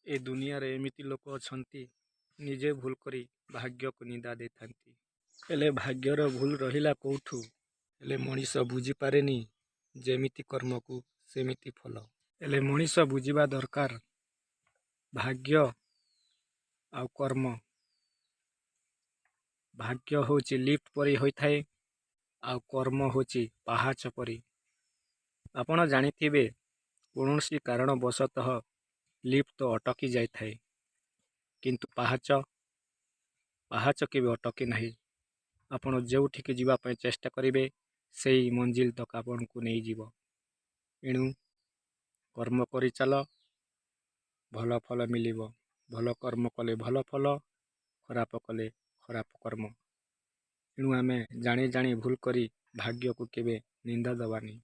ଏ ଦୁନିଆରେ ଏମିତି ଲୋକ ଅଛନ୍ତି, ନିଜେ ଭୁଲ କରି ଭାଗ୍ୟକୁ ନିନ୍ଦା ଦେଇଥାନ୍ତି। ହେଲେ ଭାଗ୍ୟର ଭୁଲ ରହିଲା କେଉଁଠୁ? ହେଲେ ମଣିଷ ବୁଝିପାରେନି, ଯେମିତି କର୍ମକୁ ସେମିତି ଫଳ। ହେଲେ ମଣିଷ ବୁଝିବା ଦରକାର, ଭାଗ୍ୟ ଆଉ କର୍ମ। ଭାଗ୍ୟ ହେଉଛି ଲିଫ୍ଟ ପରି ହୋଇଥାଏ ଆଉ କର୍ମ ହେଉଛି ପାହାଚ ପରି। ଆପଣ ଜାଣିଥିବେ, କୌଣସି କାରଣବଶତଃ ଲିଫ୍ଟ ତ ଅଟକି ଯାଇଥାଏ, କିନ୍ତୁ ପାହାଚ କେବେ ଅଟକେ ନାହିଁ। ଆପଣ ଯେଉଁଠିକି ଯିବା ପାଇଁ ଚେଷ୍ଟା କରିବେ, ସେଇ ମଞ୍ଜିଲ ତକ ଆପଣଙ୍କୁ ନେଇଯିବ। ଏଣୁ କର୍ମ କରିଚାଲ, ଭଲ ଫଳ ମିଳିବ। ଭଲ କର୍ମ କଲେ ଭଲ ଫଳ, ଖରାପ କଲେ ଖରାପ କର୍ମ। ଏଣୁ ଆମେ ଜାଣି ଜାଣି ଭୁଲ କରି ଭାଗ୍ୟକୁ କେବେ ନିନ୍ଦା ଦେବାନି।